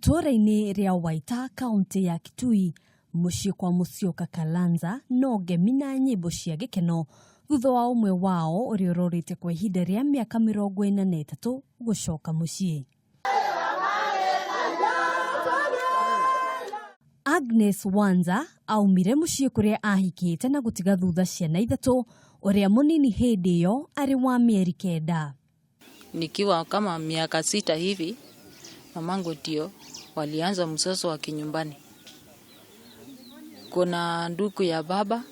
Itũũra-inĩ rĩa Waita, kaũntĩ ya Kitui, mũciĩ kwa Musyoka Kalonzo no ngemi na nyĩmbo cia gĩkeno thutha wa ũmwe wao ũrĩa ũrorĩte kwa ihinda rĩa mĩaka 43 gũcoka mũciĩ. Agnes Wanza aumire mũciĩ kũrĩa ahikĩte na gũtiga thutha ciana ithatũ, ũrĩa mũnini hĩndĩ ĩyo arĩ wa mĩeri 9. Nikiwa kama miaka 6 hivi, mamangu ndio walianza mzozo wa kinyumbani. Kuna ndugu ya baba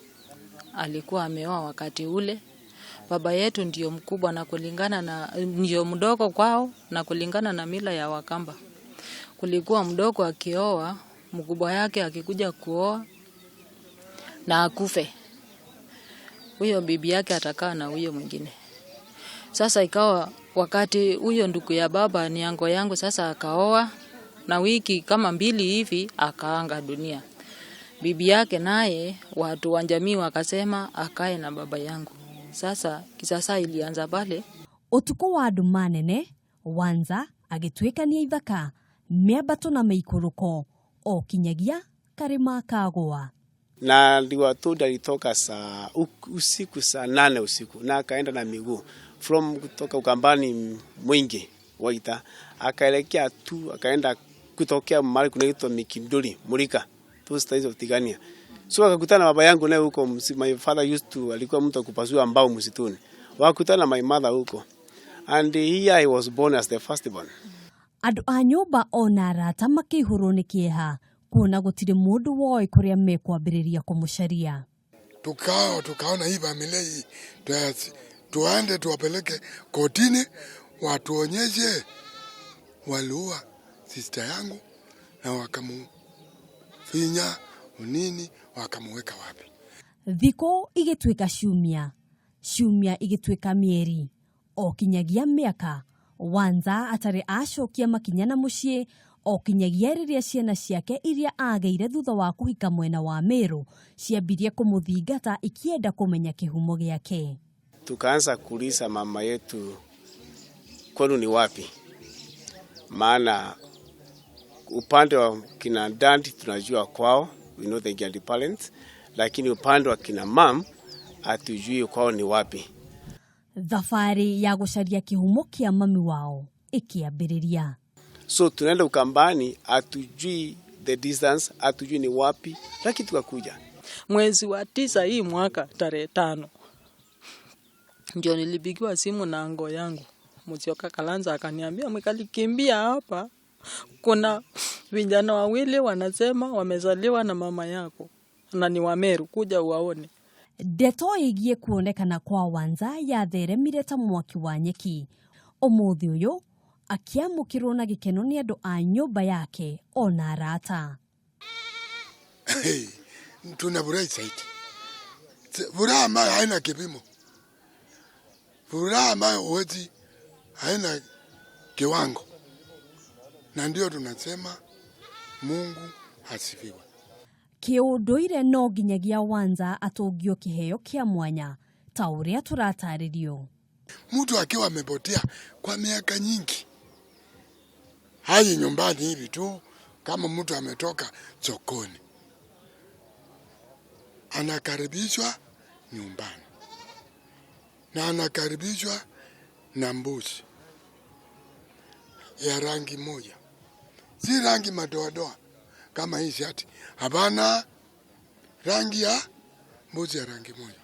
alikuwa ameoa wakati ule. Baba yetu ndio mkubwa na kulingana na ndio mdogo kwao, na kulingana na mila ya Wakamba. Kulikuwa mdogo akioa, mkubwa yake akikuja kuoa na akufe, huyo bibi yake atakaa na huyo mwingine. Sasa ikawa wakati huyo ndugu ya baba ni ango yangu sasa akaoa, na wiki kama 2 hivi akaanga dunia. Bibi yake naye watu wa jamii wakasema akae na baba yangu. Sasa kisasa ilianza pale. Utuku wa nduma nene Wanza agĩtuĩkania ithaka mĩambato na mĩikũrũko o kinyagia karĩma kagũa. Na aliwatoa alitoka saa usiku saa 8 usiku na akaenda na miguu from kutoka Ukambani Mwingi Waita akaelekea tu akaenda kutokea mahali kunaitwa Mikinduri Mulika tu sasa hizo Tigania. So akakutana na baba yangu naye huko, my father used to, alikuwa mtu kupasua mbao msituni. Wakakutana na my mother huko. And here I was born as the firstborn. Andũ a nyũmba ona arata makĩihũrwo nĩ kĩeha kuona gũtirĩ mũndũ woĩ kũrĩa mekwambĩrĩria kũmũcaria. Tukaona hii familia hii tuende tuwapeleke kotini watuonyeshe waliua sister yangu na wakamufinya nini wakamuweka wapi. Thikũ igĩtuĩka ciumia, ciumia igĩtuĩka mĩeri, o kinyagia mĩaka Wanza atarĩ acokia makinya na mũciĩ o kinyagia rĩrĩa ciana ciake iria agĩire thutha wa kũhika mwena wa Meru ciambirie kũmũthingata ikienda kũmenya kĩhumo gĩake. Tukaanza kuuliza mama yetu kwenu ni wapi, maana upande wa kina dad tunajua kwao, we know the grandparents, lakini upande wa kina mam hatujui kwao ni wapi. Thabarĩ ya gũcaria kĩhumo kĩa mami wao ĩkĩambĩrĩria. So tunaenda Ukambani, hatujui the distance, hatujui ni wapi, lakini tukakuja. Mwezi wa 9 hii mwaka tarehe 5 ndio nilipigiwa simu na ango yangu Musyoka Kalonzo, akaniambia Mwikali, kimbia hapa, kuna vijana wawili wanasema wamezaliwa na mama yako na ni wa Meru, kuja uwaone. Ndeto ĩgiĩ kuonekana kwa Wanza yatheremire ta mwaki wa nyeki. Ũmũthĩ ũyũ akĩamũkĩrwo na gĩkeno nĩ andũ a nyũmba yake ona arata. Hey, tunafurahi zaidi. Furaha ambayo haina kipimo, furaha ambayo huwezi, haina kiwango, na ndio tunasema Mungu asifiwe. Kĩũndũire no nginyagia Wanza atũngio kĩheo kĩa mwanya ta ũrĩa tũratarĩrio. Mtu akiwa amepotea kwa miaka nyingi haji nyumbani hivi tu, kama mtu ametoka sokoni anakaribishwa nyumbani na anakaribishwa na mbuzi ya rangi moja, si rangi madoadoa kama hii shati. Hapana, rangi ya mbuzi ya rangi moja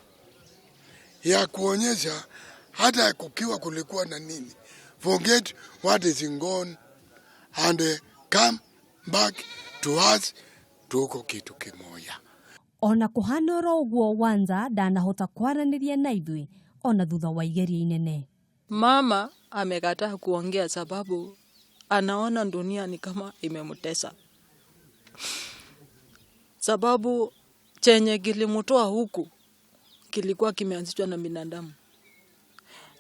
ya kuonyesha hata kukiwa kulikuwa na nini, forget what is gone and come back to us, tuko kitu kimoja. Ona kũhana oro ũguo, Wanza ndanahota kwaranĩria na ithuĩ ona thutha wa igeria inene. Mama amekataa kuongea sababu anaona dunia ni kama imemtesa, sababu chenye kilimtoa huku kilikuwa kimeanzishwa na binadamu,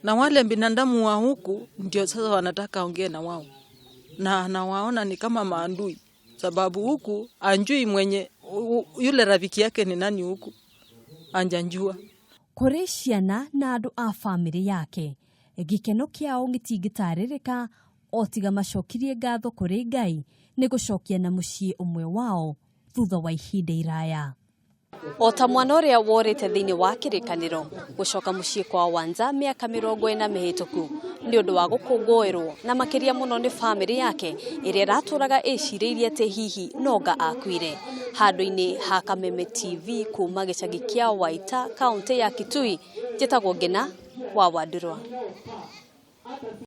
na wale binadamu wa huku ndio sasa wanataka aongee na wao, na anawaona ni kama maadui, sababu huku anjui mwenye yule rafiki yake ni nani, huku anjanjua. Kũrĩ ciana na andũ a bamĩrĩ yake, gĩkeno kĩao gĩtingĩtarĩrĩka O tiga macokirie ngatho kũrĩ Ngai nĩ gũcokia na mũciĩ ũmwe wao thutha wa ihinda iraya. O ta mwana ũrĩa worĩte thĩinĩ wa kĩrĩkanĩro gũcoka mũciĩ kwa Wanza mĩaka 40 mĩhĩtũku nĩ ũndũ wa gũkũngũĩrwo na makĩria mũno nĩ bamĩrĩ yake ĩrĩa ĩratũraga ĩcirĩirie atĩ hihi nonga akuire. Handũ-inĩ ha Kameme TV kuma gĩcagi kĩa Waita, kaũntĩ ya Kitui, njĩtagwo Ngina wa Wandurwa.